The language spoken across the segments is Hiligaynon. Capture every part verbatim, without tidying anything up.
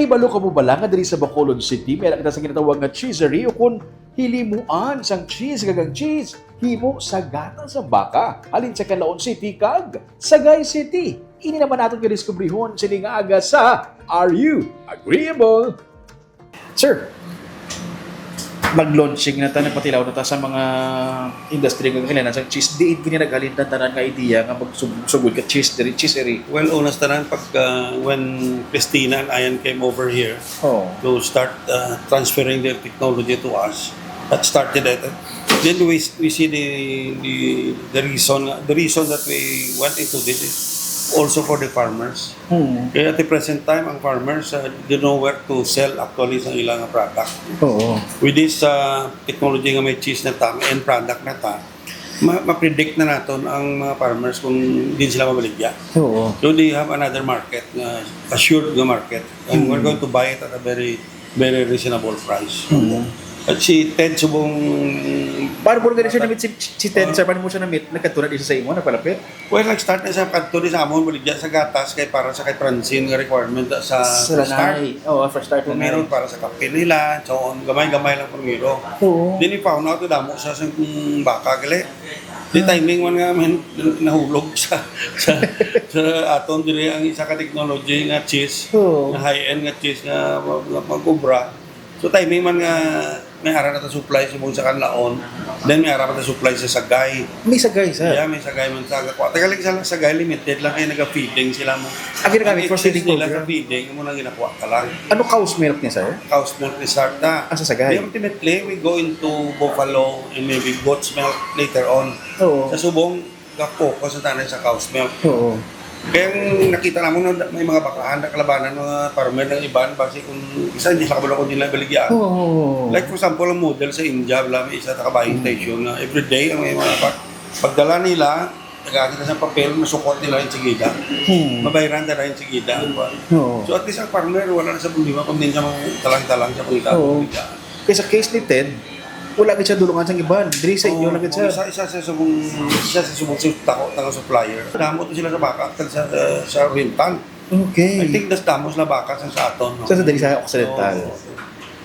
Balo ka mo bala nga diri sa Bacolod City, may kita sa ginatawag nga cheesery o kon hilimuan sang cheese kag ang cheese himo sa gata sa baka. Halin sa Canlaon City kag Sagay City. Ini naman aton nga diskubrihon sini nga aga sa Are You Agreeable? Sir, mag-launching na ta, nagpatilaw na ta sa mga industry nga kinahanglan sa cheese. Diin gini naghalin ta tanan nga idea nga magsug-, sugod ka cheese diri, cheesery? Well, una sa tanan, pag, uh, when Christina and Ian came over here Oh. to start, uh, transferring their technology to us, that started it. Then we, we see the, the, the reason, the reason that we went into this is also for the farmers. Hmm. Kaya at the present time, ang farmers, uh, they know where to sell actually sa ilang product. Oo. With this, uh, technology nga may cheese na ta, may end product na ta, ma-, ma-predict na naton ang mga farmers kung din sila mabaligya. Oo. So they have another market, na assured nga market. And we're Hmm. going to buy it at a very, very reasonable price. Hmm. At si Ted subong Paano mo gani siya namit si, si Ted, Ah. sir? Paano mo siya namit? Nagkadto na di siya sa imo, nagpalapit? Well, nag-start na sa kadto di sa amon, baligya sa gatas, kay para sa kay Francine nga requirement sa Sa Fresh Start. Lanay. Oo, Fresh Start Primero Lanay. para sa kape nila, so, gamay-gamay lang primero. Oo. Then, i-found out, damo sa, sa, mm, baka, gali. Di Hmm. timing man nga, man, nahulog sa, sa, sa aton diri ang isa ka technology nga cheese, Oo. nga high-end nga cheese nga mag-, mag-, mag-obra. So, timing man nga may ara na ta supply subong sa Canlaon, then may ara pa ta supply sa Sagay. May Sagay, sir? Yeah, may Sagay man sa Agakuan. Taga lang sa Sagay, limited lang kay naga-feeding sila mo. Ah, ginagamit Ang for feeding excess nila program? sa feeding, mo nang ginakuha ka lang. Ano cow's milk niya, sir? Cow's milk ni Sarta. Ah, sa Sagay? Then ultimately, we go into buffalo and maybe goat's milk later on. Oo. Sa subong, ga-focus na tanan sa cow's milk. Oo. Kaya ang nakita namon na may mga bakahan na kalabanan, mga farmer ng iban, basi kung isa hindi sa kabalo kung nila baligyan. Oo, oo, oo. Like, for example, ang model sa India, wala may isa ta kabayan Mm. station na everyday ang may mga bak-, pagdala nila, nagkakita sa papel, masukot nila yung sigida. Hmm. Mabayaran nila yung sigida. Oo. So, at least ang farmer, wala na sa problema kung din siya mga talang-talang siya pangita. Oo. Kay sa case ni Ted, wala gid siya dulungan sang iban. Diri sa inyo Oo, lang gid siya. Isa, isa sa subong, isa sa subong sa tako, tanga supplier. Damo to sila sa baka, sa, sa, sa rental. Okay. I think das damo sila baka sa, sa aton, no? Sa, sa diri sa Occidental. Oo.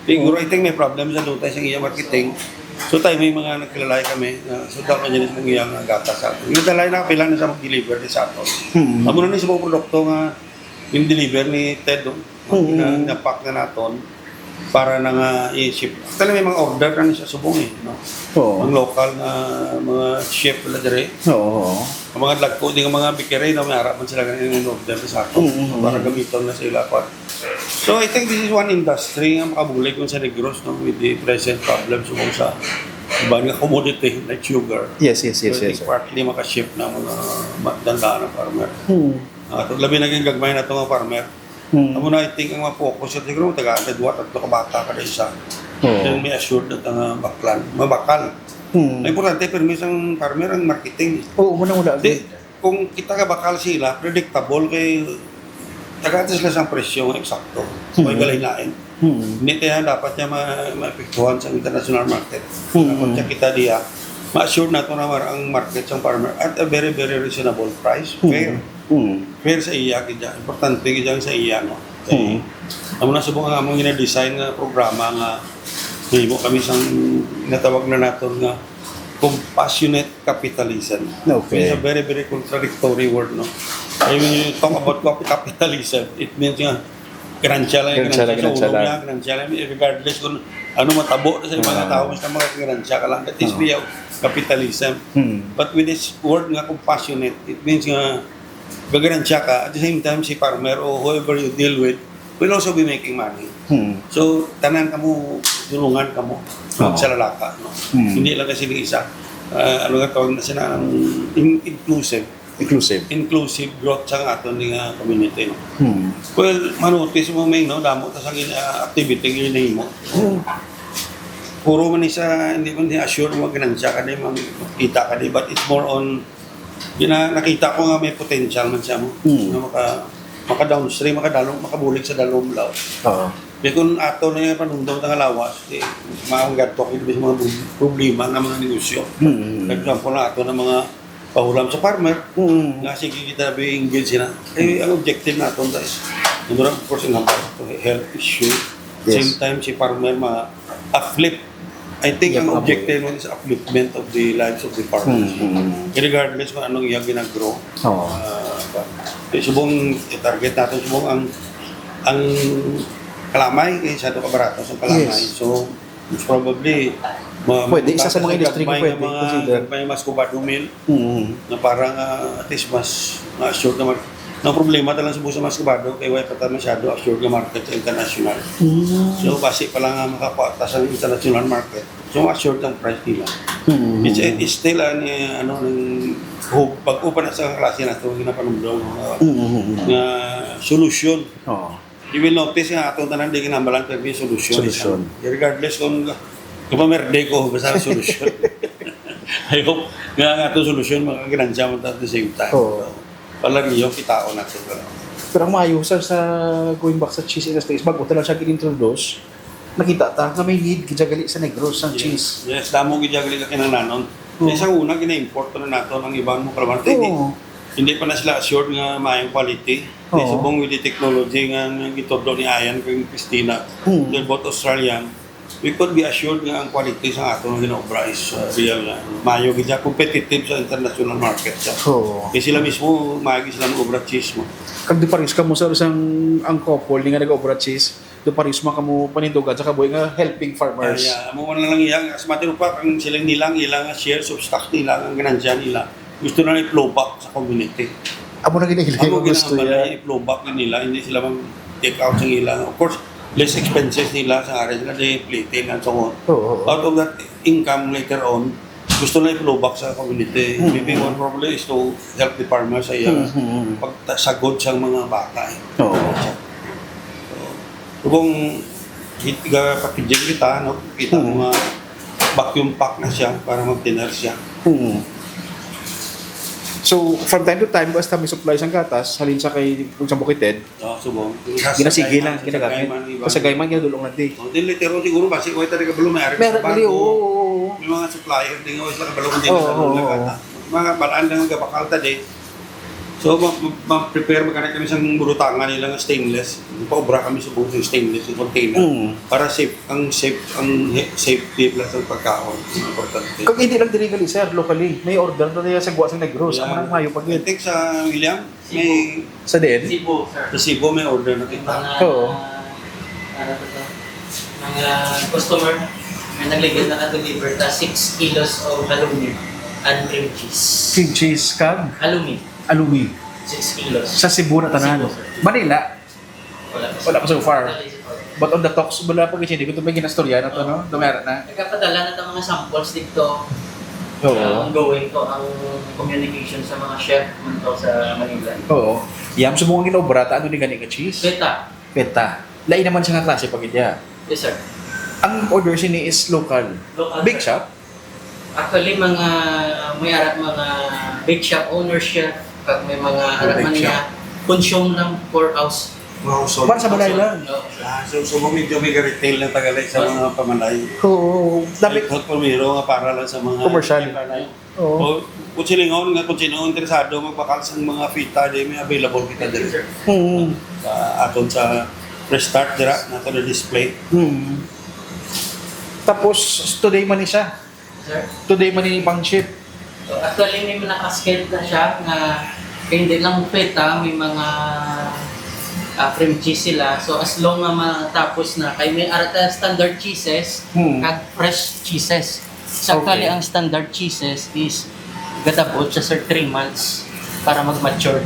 Siguro, I think may problem sa dutay sa iya marketing. So, tayo may mga nagkilalay kami, na so, dapat niya sa iyang gata sa aton. Yung dalay na, pila na sa mag-deliver di sa aton. Hmm. Amo na ni sa mga produkto nga yung deliver ni Ted, no? Mm. Na, na-pack na naton para na nga i-ship. Actually, may mga order na ni sa subong eh, no? Oo. Ang local na mga chef na dire. Oo, oo. Ang mga lagko, di nga mga bakery, no? May ara man sila ganyan yung order sa ato. Mm, mm, Para mm. gamiton na sa ila pa. So, I think this is one industry nga makabulig kung sa Negros, no? With the present problem subong sa iban nga commodity like sugar. Yes, yes, yes, So, I yes, think sir. partly makaship na mga ma-, dandaan ng farmer. Hmm. Ah, labi na yung gagmay na itong farmer. Hmm. Amo na, I think, ang ma-focus sa siguro, taga, may duwa, tatlo ka bata kada isa. Oo. Then may assured na nga baklan. Mabakal. Hmm. Ang importante, permi sang farmer ang marketing. Oo, muna wala. Di, kung kita ka bakal sila, predictable kay taga sila sa presyo nga eksakto. Hmm. May galain-lain. Hmm. Hindi kaya dapat niya ma-, maepektuhan sa international market. Hmm. Dapat siya kita diya, ma-assure nato na mar-, ang market sa farmer at a very, very reasonable price. Hmm. Fair. Hmm. Fair sa iya, gid siya. Importante gid siya sa iya, no? Hmm. Amo na subong ang among gina-design nga programa nga nahimo kami sang natawag na naton nga compassionate capitalism. Okay. It's a very, very contradictory word, no? I mean, when you talk about cap-, capitalism, it means nga ganansya lang, Ganansya lang, ganansya sa ganansya ulo lang. niya, ganansya lang, regardless kung ano matabo sa ibang Ah. tao, basta mga ganansya ka lang. That is Ah. way of capitalism. Hmm. But with this word nga compassionate, it means nga gaganansya ka, at the same time, si farmer o whoever you deal with will also be making money. Hmm. So, tanan kamo, tulungan kamo, Oo. magsalalaka, no? Hmm. Hindi lang kasi ni isa. Ah, ano nga tawag na sila, ang in-, inclusive. Inclusive. Inclusive growth sa aton nga community, no? Hmm. Well, manotis mo, Ming, no? Damo ta sa gin-, ah, activity nga ginahimo. Hmm. Puro man ni sa, hindi man ni assure mo ganansya ka di, magkita ka di, but it's more on, gina-, nakita ko nga may potential man siya mo. Hmm. Nga maka-, maka-downstream, makadalom, makabulig sa dalom law. Oo. Di kung ato na yung panumdum nga lawas, di, maanggat to, hindi sa mga prob-, problema ng mga negosyo. Hmm. For example, na ato ng mga pahulam sa farmer, Mm. nga sige kita be engage sila. Eh, ang objective naton, guys, Mura, of course, ang health issue. Yes. Same time, si farmer ma-uplift. I think Iya, ang mga objective nun is upliftment of the lives of the farmers. Mm, mm, mm. Regardless kung anong iyang ginagrow. Oo. Ah, ba-, eh, subong i-target natin, subong ang, ang kalamay, eh, masyado kabarato sa kalamay. Yes. So, most probably, ma-, Pwede, isa sa mga magkakaroon industry nga gagmay pwede nga mga, consider. Gagmay nga muscovado mill, Mm. na parang, ah, at least mas, mas assured naman. Ang problema talaga sa busa muscovado, kay wala pa ta masyado assured nga market sa international. Mm. So, basi pa lang nga makakuha ta sa international market. So, assured ang price nila. Mm. It's, it's still an, eh, ano, ng hope. Pag-upa na sa klase na ito, ginapanumdum, uh, Mm, mm, mm. nga solusyon. Oo. You will notice nga atong tanan di kinahanglan pero may solusyon. Solusyon. Regardless kung kapamerde ko, basta solusyon. I hope nga ang atong solusyon, makaginansya mo at the same time. Oo. So, pala niyo, kitaon natin. Pero ang maayo, sir, sa going back sa cheese industry, is bago ta lang siya gin-introduce, nakita ta nga may need gid gali sa Negros ang Yes. cheese. Yes, damo gid gali ka kinahanglanon. Oo. Sa una, gina-import na nato ang iban mo kalaman. Hindi, Oo. hindi pa na sila assured nga maayong quality. Di Oo. subong with the technology nga, nga gitudlo ni Ayan kay Christina, Oo. they're both Australian. We could be assured nga ang quality sa ato nga ginaobra is, uh, real nga. Maayo gid siya, competitive sa international market siya. Oo. Kay sila mismo, maayo gid sila mag-obra cheese mo. Kag di pares kamo, sir, sang ang couple ni nga nag-obra cheese, di pares man kamo panindugan sa kabuhi nga helping farmers. Ah, yeah. Amo man lang iya, as matter of fact, ang siling nila, ang ilang shares of stock nila, ang ganansya nila, gusto na i-flow back sa community. Amo na ginahiling Amo ang gusto ginahambal niya. na i-flow back na nila, hindi sila mag-take out sa ila. Of course, less expenses nila sa area nila, di plating and so on. Oo, oo. Out of that income later on, gusto na i-flow back sa community. Hmm. Maybe one probably is to help the farmers sa iya Hmm, hmm, hmm. pagta-, sagod sa mga bata, eh. Oo. So, kung it-, ga-packaging kita, no? Kita Hmm. mo nga vacuum pack na siya para mag-thinner siya. Hmm. So, from time to time, basta may supply sang gatas, halin sa kay, kung sa Bukidnon, Oh, subong. Ginasige lang, Sa ginagamit. Sagayman, iba. Sa Sagayman, ginadulong na di. Oh, then later on siguro, basi, wala talaga balo, may ari Meron, sa barko. Dali, oo, oo, oo. May mga supplier din, wala kabalo kung di Oo, na oo, nagkata. oo. Mga balaan lang ang gabakal ta di. So, ma-, ma-, ma-prepare, magkana kami sang burutangan nila nga stainless. Paubra kami sa buong stainless, yung container. Mm. Para safe, ang safe, ang he-, safety plus ang pagkaon. Importante. Kag hindi lang diri gali, sir, locally. May order na niya sa guwa sa Negros. Yeah. Ang manang mayo pa I gid. think sa William, Cebu. May Sa diin? Cebu, sir. Sa Cebu, may order na kita. Mga, Oo. ano ba to? Mga customer na nagligid naka-deliver ta six kilos of halloumi and cream cheese. Cream cheese kag Halloumi, alumi. Six kilos. Sa Cebu na tanan. Cebu, sir. Manila? Wala pa, sir. Wala pa so far. Wala pa, sir. But on the talks, wala pa kasi, hindi ko ito may ginastorya na to, no? Dumera na. Nagkapadala na ta mga samples dito. Oo. Ah, ongoing to ang communication sa mga chef man to sa Manila. Oo. Yam, so mga ginobra ta, ano ni gani nga cheese? Feta. Feta. Lain naman siya nga klase pag iya. Yes, sir. Ang order sini is local. Local, Big sir. shop? Actually, mga, may ara, mga bake shop ownership, kag may mga Mga ara bake man shop. niya, consume lang for house. Mga household. Para sa balay lang. Oo. Ah, so, so, medyo may retail na tagalay sa Mas mga pamalay. Oo, dapat Ay, primero nga para lang sa mga Commercial. Pamalay. Oo. O, kung silingon nga, kung sino ang interesado, magbakal sa mga feta, di may available kita diri. Sir. Mm. Sa aton sa Fresh Start, dira, nato na display. Mm. Tapos, today man ni siya. Sir? Today man ni pang ship. So, actually, may mga cascade na siya nga kay hindi lang feta, may mga, ah, cream cheese sila. So, as long nga matapos na, kay may ara ta standard cheeses, Hmm. kag fresh cheeses. So, actually, Okay. ang standard cheeses is gadabot siya, sir, three months para mag-mature.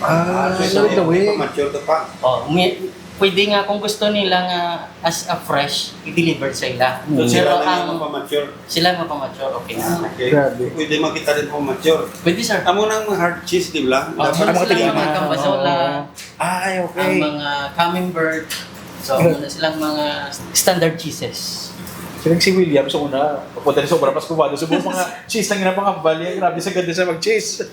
Ah, Ah, so, so, right away. Mature to pa. Oh, may, pwede nga kung gusto nila nga as a fresh, i-deliver sa ila. Hmm. So, Pero sila na ang mapamature. Sila mapamature, okay na. Ah, okay. Grabe. Pwede makita din pamature. Pwede, sir. Amo nang hard cheese, di ba? Oh, Dapat sila sila yung mga na. Cambasola, Oo. Ay, okay. ang mga camembert. So, Good. Muna silang mga standard cheeses. Silang si William, sa una, pagpunta niya sa obra, mas kumado sa mga cheese lang yung napangambal niya. Grabe, sa ganda siya mag-cheese.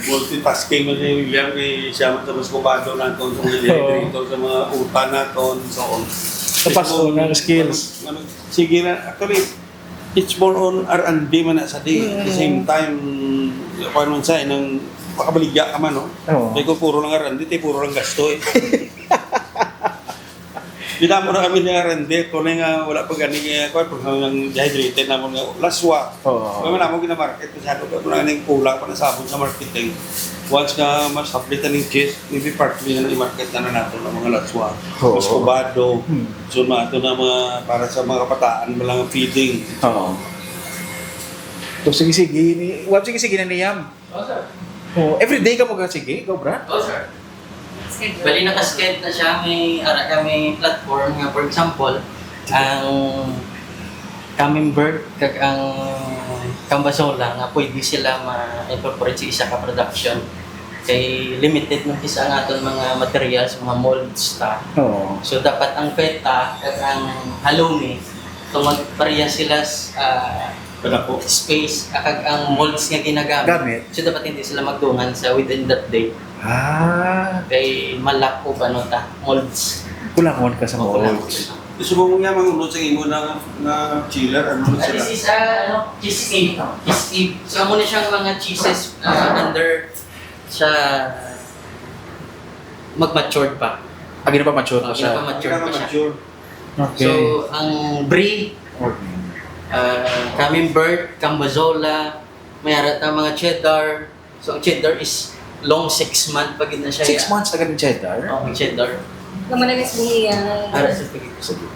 Multitasking man si William, kay siya man sa mas kumado naton, sa mga Oo. Director, sa mga utan naton, so on. Sa Pasko Ito, na skills. Ano, ano, sige na, actually, it's more on R and D man na sa di. At the Mm. same time, kung ano sa inang Makabaligya ka man, no? Oo. Kay kung puro lang R and D, tay puro lang gasto, eh. Di na mo na kami ni R and D, kung nga wala pa gani, eh, kwan, pag nang dehydrated na mo nga laswa. Oo. Kaya mo na mo ginamarket, masyado ka mo na ning kulang pa na sabon sa marketing. Once nga mas update na ning cheese, maybe partly na i-market na, na nato ang mga laswa. Oo. Muscovado. Hmm. So, mga ito na mga para sa mga kabataan, mga feeding. Oo. So, sige, sige. Ni, wag, sige, sige na niyam. Oh, sir. Oh, every day ka mo sige, go, bra? Oh, sir. Schedule. Bali, naka-schedule na siya. May, ara kami platform nga, for example, ang camembert kag ang kambasola nga pwede sila ma-incorporate sa isa ka production. Kay limited man kis ang aton mga materials, mga molds ta. Oo. So, dapat ang feta kag ang halloumi, kung magpareha sila s-, ah, Kadako. Space, ah, kag ang molds nga ginagamit. Gamit. So, dapat hindi sila magdungan sa within that day. Ah. Kay ma-lack of ano ta, molds. Kulangon ka sa molds. Kulangon. Gusto mo nga mangunod sa imo na, na chiller, ano na Ah, sila? This is, ah, ano, cheese cake. Cheese cake. So, amo na siyang mga cheeses, ah, under sa mag-matured pa. Ah, gina pa mature pa siya. Ah, gina pa mature pa siya. Mature. Okay. So, ang brie, Okay. ah, camembert, kambazola, may ara ta mga cheddar. So, ang cheddar is long six month pa gid na siya. Six months agad ang cheddar? Oh, ang cheddar. Naman na mas buhiyan. Ara sa pagkikita. Sige.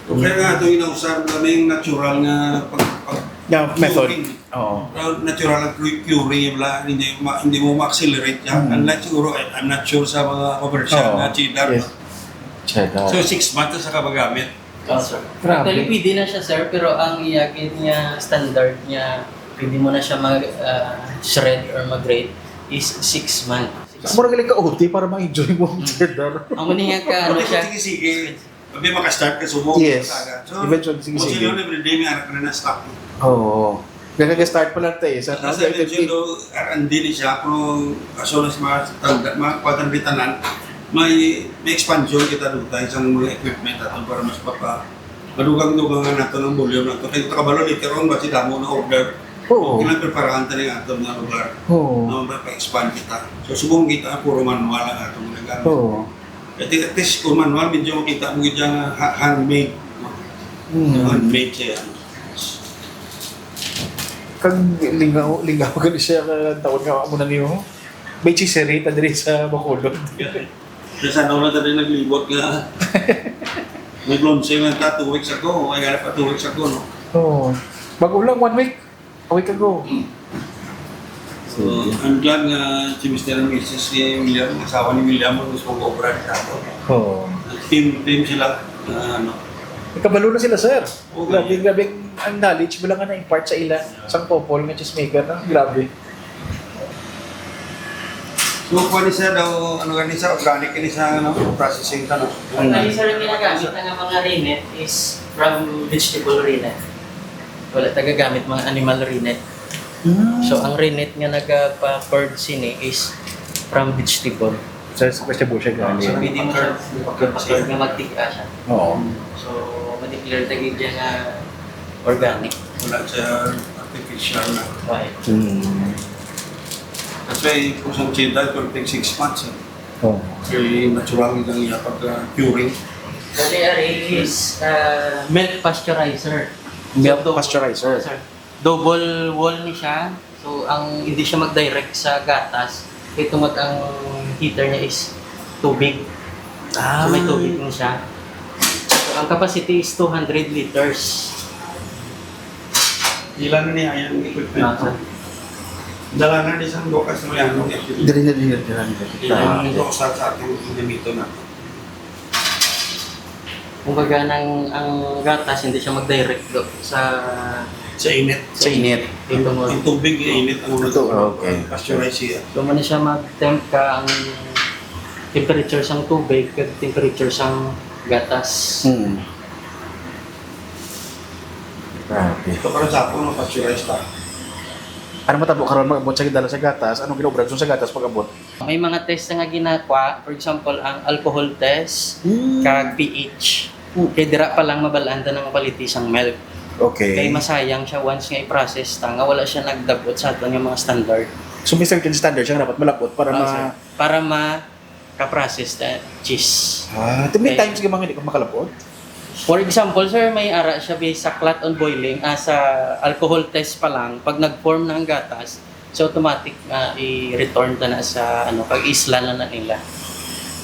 Kaya nga ito yung inausar namin natural nga pag, pag Yeah, method. curing. Oo. Uh, natural ang cu-, curing, wala, hindi ma-, hindi mo ma-accelerate yan. Mm. Unlike siguro, I, I'm not sure sa mga commercial Oo. na cheddar. Yes. Cheddar. So, six months na sa kabagamit. Oh, sir. Grabe. Actually, pwede na siya, sir, pero ang iyagin niya standard niya, pwede mo na siya mag, ah, shred or mag-grate is six months. Mura galing ka O T para ma-enjoy mo ang Mm. cheddar. Ang muna nga ka, ano Okay, siya? sige, sige. Abi, maka-start ka, sumo, Yes. saga. So, Eventually, sige, kung sige. sino na everyday, may anak na na-stock. Oo. Nag-start pa lang tayo, sir, no? As I mentioned, Fifteen. do, R and D ni siya, pero as soon as ma-, tanda, ma-, pagtanda tanan, may, may expansion kita doon tayo sa mga equipment ato para mas papa-, madugang-dugang nga nato ang volume nato. Kaya kabalo, later on, basi damo na order. Oo. Kailangan preparahan tayo ng ato mga lugar. Oo. Na mapa-expand kita. So, subong kita, puro manual ang atong ginagamit. Oo. At least, kung manual, medyo makita mo gid yung ha-, handmade, no? Mm. Handmade siya. Kag lingaw, lingaw gani siya ka taon nga amo na niyo. May chiseria ta diri sa Bacolod. Sa ano na tayo naglibot nga. May blonde lang ta, two weeks ago. Ay, gana pa two weeks ago, no? Oo. Bago lang, one week. A week ago. So, I'm glad nga si Mister and Missus ni William, asawa ni William, ang gusto mag-obra dito. Oo. Team, team sila, ah, ano. May kabalo na sila, sir. Oo, Grabe, yeah. grabe ang knowledge mo lang nga na-impart sa ila, sang couple nga cheesemaker, no? Grabe. So, kuha ni siya daw, ano gani siya, organic gani siya, ano, processing ka, no? Ang Ano? Ang isa rin ginagamit na nga mga rennet is from vegetable rennet. Wala ta gagamit mga animal rennet. Mm. So, ang rennet nga nagapa-curd sini is from vegetable. Sa, sa vegetable siya So, galing. pwede mo siya Curd. Curd nga magtiga siya. Oo. So, ma-declare ta gid siya nga organic. Wala siya artificial na. Right. Mm. That's why kung sa cheddar, it will take six months, eh. Oh. Kay natural ang iya pagka-curing. Dati ari is, ah, milk pasteurizer. Milk So, do-, pasteurizer. Sir, double wall ni siya. So, ang hindi siya mag-direct sa gatas, kay tungod ang heater niya is tubig. So, may Ah. tubig ni siya. So, ang capacity is two hundred liters. Ilan na niya yung equipment? Ah, sir. Dala na ni sa Lucas Mariano, eh. Diri na, diri na, diri na. Ilan Ah, ang okay. Sa, sa ating ginamito na. Kumbaga, nang, ang gatas, hindi siya mag-direct do sa Sa init. Sa init. Ito mo. Ang tubig, init ang Ito, okay. Pasteurize siya. So, man siya mag-temp ka ang temperature sang tubig kag temperature sang gatas. Hmm. Grabe. Ito para sa ako, no, pasteurize ta. Ano matabo karon mag-abot sa gidala sa gatas? Anong ginobra sa gatas pag-abot? May mga test nga ginakwa, for example, ang alcohol test, Hmm. kag P H. Hmm. Kay dira pa lang mabalaan ta ang quality sang milk. Okay. Kay masayang siya once nga i-process ta nga wala siya nagdabot sa aton nga mga standard. So may certain standard siya nga dapat malabot para Ah, ma... sir. Para ma ka-process ta cheese. Ah, may Okay. times ka mga hindi ka makalabot? For example, sir, may ara siya based sa clot on boiling, ah, sa alcohol test pa lang, pag nag-form na ang gatas, so automatic nga i-return ta na sa, ano, pag isla na na nila.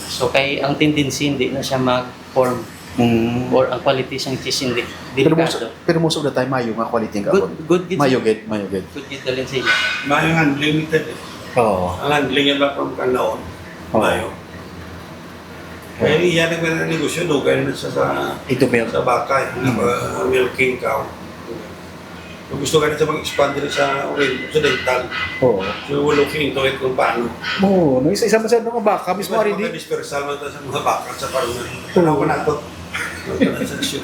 So kay ang tendency hindi na siya mag-form Mm. or ang quality sang cheese hindi Pero mo, delikado. Pero most of the time, mayo nga quality ang Good, kaon. good gid. Mayo gid, mayo gid. Good gid dalin sa ila. Mayo nga handling method eh. Oo. Ang handling yan ba from kanaon? Oo. Mayo. Kaya iya na nga negosyo, dugay na sa, sa, Ito milk. Sa baka, eh, Mm. uh, milking cow. Kung gusto ka na sa mag-expand rin sa Orient, Occidental. Oo. So we're looking into it kung paano. Oo, no, isa-isa man sa mga baka, mismo ari di. Dispersal man ta sa mga baka sa farmer. Oo. Ano ko na to? Ano na sa shoot?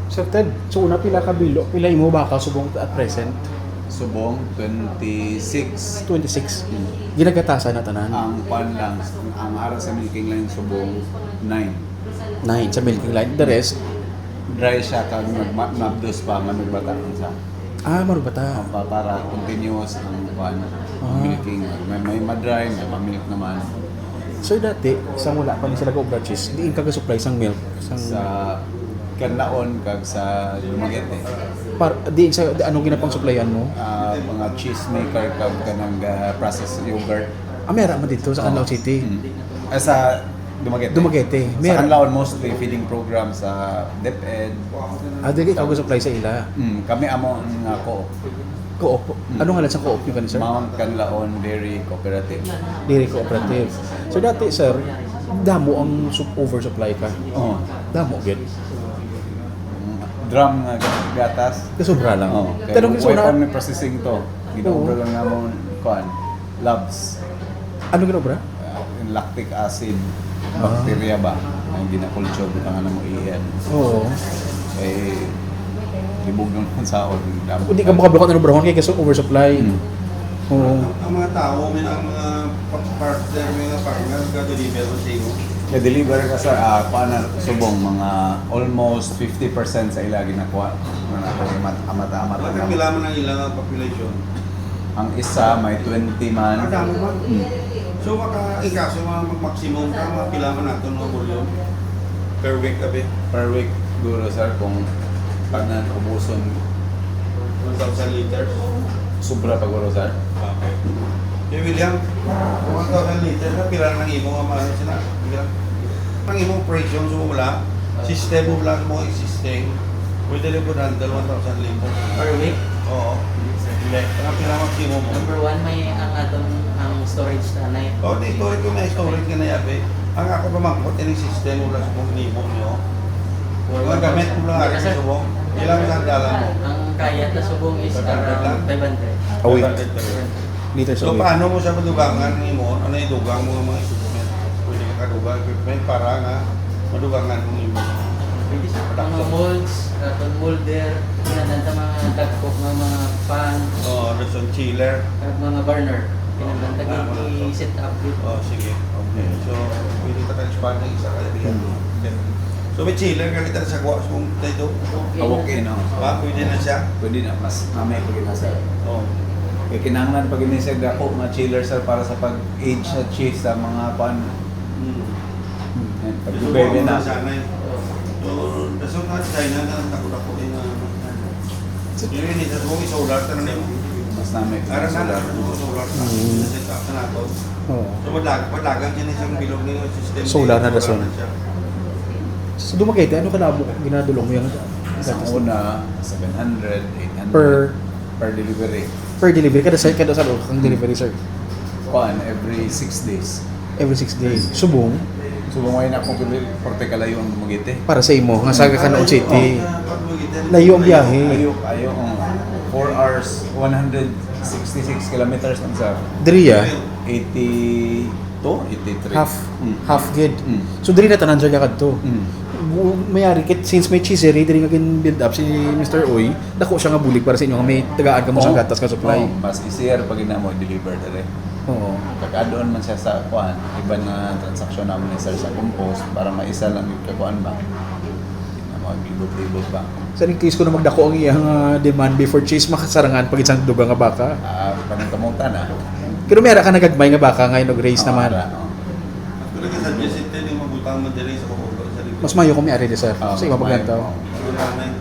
Sir Ted, so una pila ka bilo, pila imo baka subong at present? Subong, twenty-six. Twenty-six. Ginagatasan na tanan. Ang pan lang, ang ara sa milking line subong, nine. Nine sa milking line. The rest, Dry siya kag nagma- nabdos pa, manugbata ang sa. Ah, marugbata. Pa- Para continuous ang pan, Ah. milking. May, may madry, may mamilk naman. So dati, sa wala pa ni sila ga-obra cheese, diin ka ga-supply sang milk? Sang... Sa Canlaon kag sa Dumaguete. Par, diin sa, ano ginapang supplyan mo? Ah, mga cheese maker kag kanang ah, processed yogurt. Ah, meron man dito sa Canlaon City. Mm. Ah, sa Dumaguete. Dumaguete. Sa Meron. Canlaon, mostly feeding program sa DepEd. Ah, dili ikaw ga-supply sa ila. Mm, kami amo nga co-op. Co-op. Ano nga lang sa co-op yung kanisa? Mount Canlaon Dairy Cooperative. Dairy Cooperative. So dati, sir, damo ang sup- oversupply ka. Oh. Damo gid. Drum nga ga- gatas. Kasobra lang. Oh, kay Tanong way sa una, pa ni processing to. Ginaobra lang namon kuan, labs. Ano ginobra? Uh, yung lactic acid, Ah. Bacteria ba? Ang ginakulture, butang na mo iyan. Oo. Eh, libog ng pansaon. Hindi ka makabuka ng obrahon kay kasi oversupply. Hmm. Oo. Ang mga tao, may ang mga pa- partner, may mga partner, ga-deliver mo sa imo. Ga-deliver ka sa, ah, kuan na, subong, mga almost fifty percent sa ila ginakuha. Mga amat-amat Ang lang. Pila man ang ilang population. Ang isa may twenty man. Ang damo man. Mm. So, maka, in kaso, mga mag-maximum ka, mga pila man nato, mga volume per week, abi? Per week, guro, sir, kung tanan ubuson, One thousand liters. Sobra pa, guro, sir. Okay. Kay William, one thousand liters na, pila lang imo ang ano sila? Pila? Ang imo operation sa wala, system mo lang mo existing. Pwede rin po handle one thousand liters. Per week? Oo. Hindi. Ang pila maximum mo. Number one, may ang aton ang storage tanay. Oh, di storage ko, may storage ka na yabi. Ang ako pamangkot, ini system mo lang sa kung nimo nyo. Mga gamit mo lang, ari, subong. Ilang sa dala mo? Ang kaya ta subong is Five hundred lang? around five hundred. Awit. Liters So, awit. Paano mo sa madugangan ng imo? Ano yung dugang mo ng mga equipment? Pwede ka kadugang equipment para nga madugangan mo yung Mga molds, aton molder, kinahanglan ta mga dagko nga mga pan, Oh, Anderson chiller. kag mga burner. Kinahanglan ta Ah, gid i-set up gid. Oh, sige. Okay. So, pwede ka ka-expand ng isa ka diyan. Hmm. Okay. So, may chiller ka kita sa kuha sa kung tayo. Awok, eh, no? Ah, pwede na siya. Pwede na, mas mamay pwede na, sir. Oh. Kaya kinahanglan pag ini siya dako nga chiller, sir, para sa pag-age sa cheese sa mga pan. Hmm. Yan, pag Gusto bebe mo na. Sana eh. So, that's why nga China na ang dako-dako yung, ah, yun yun, that's why solar ka na yun. Mas namay Ara na, solar. that's why solar ka. Mm. Set up na nato. Oo. So, madlag-, madlagan siya na isang bilog na yung system. Solar na rason. Siya. Sa Dumaguete, ano ka na ginadulong mo yung Sa una, seven hundred, eight hundred. Per? Per delivery. Per delivery, kada sa, kada sa kang delivery, sir? Kuan, every six days. Every six days. Subong? So, kung ngayon ako, pwede, porte kalayo ang Dumaguete. Para sa imo, nga sa Canlaon City. Layo ang biyahe. Ayo, ayo, um, four hours, one hundred sixty-six kilometers lang sa Diri, ah. eighty-two, eighty-three. Half. Mm. Half gid. Mm. So, diri na tanan siya kadto. Mm. Bu-, mayari kit, since may cheesery diri nga gin-build up si Mister Uy, dako siya nga bulig para sa inyo nga may tagaan kamo sa Oh. gatas nga supply. Oh, mas easier pag ina mo deliver diri. Oo. Kag add-on man siya sa kuan, iban nga transaksyon naman ni sir sa compost para maisa lang yung kakuan ba. Hindi na mo Libot-libot pa. Sa in case ko na magdako ang iyang ah, demand before cheese, makasarangan pag isang dugang nga baka. Ah, paningkamutan ah. Pero may ara ka nagagmay nga baka ngayon og raise naman. Ara, oh. Ako nag-suggest ito yung mabutang madali sa kukulo sa likod. Mas mayo kung may ari di sir. Ah, Sa iba mas paglantaw. mayo, oh. Wala na yun.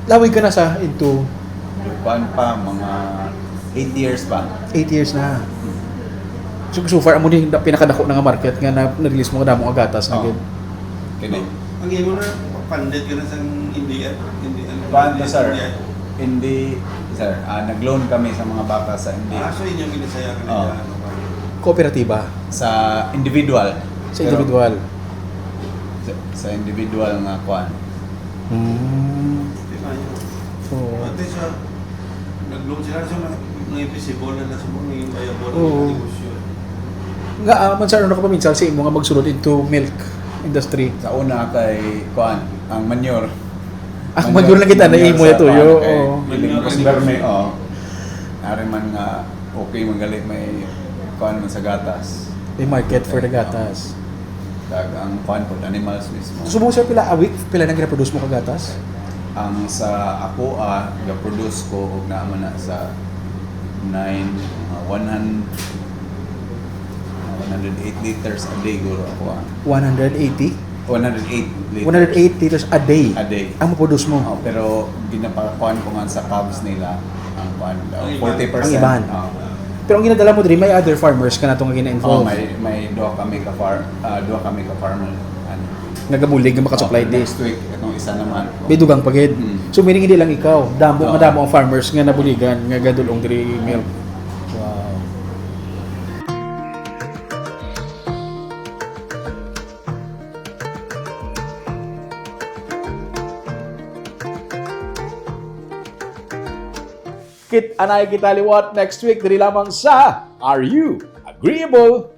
Lawig ka na sa into. Kuan pa, mga eight years pa. Eight years na. So, so far, amo ni pinakadako na nga market nga na, na-release mo nga damo nga gatas na Oh. gid. Kini. Ang imo na, pandit ka na sa India. Hindi, ano, Kuan to, sir. India. Hindi, sir. Ah, nag-loan kami sa mga baka sa hindi. Ah, so inyo ginasaya ka na Oh. dyan, ano ba? Kooperatiba. Sa individual. Sa Pero individual. Sa, sa individual nga kuan. Hmm. Di ba yun? Oo. At least, ah, nag-loan sila sa mga, mga invisible na nasa mga viable Oo. negosyo. Nga, ah, man sa ano na ka paminsal sa imo nga magsulod into milk industry? Sa una kay kuan, ang manure. Ah, manure lang kita, na imo sa ito, yo. kuan, kay Oo. Piling Kusberme, oh. Ari man nga, okay, magaling may kuan man sa gatas. May market for the gatas. Kag ang kuan po, animals mismo. So, mo sir, pila a week? Pila nang ginaproduce mo ka gatas? Ang sa ako, ah, ga-produce ko og naa man na sa nine, mga one hundred, mga one hundred eight liters a day, guro ako, ah. One hundred eighty? One hundred eight liters. One hundred eight liters a day. A day. Ang maproduce mo. Oh, pero ginapakuan ko nga sa cubs nila, ang kuan daw, Ang iban. forty percent. Ang iban. Oh. Pero ang ginadala mo diri, may other farmers ka na itong Oh, gina-involve. may may duha kami ka farm, ah, duha kami ka farmer. Ano. Nagabulig nga makasupply Oh, di. Next week, itong isa naman. May dugang pa gid. Mm. So, meaning hindi lang ikaw. Damo Oo. nga damo ang farmers nga nabuligan nga gadulong diri milk. Wow. Kit-anay kita liwat next week diri lamang sa Are You Agreeable?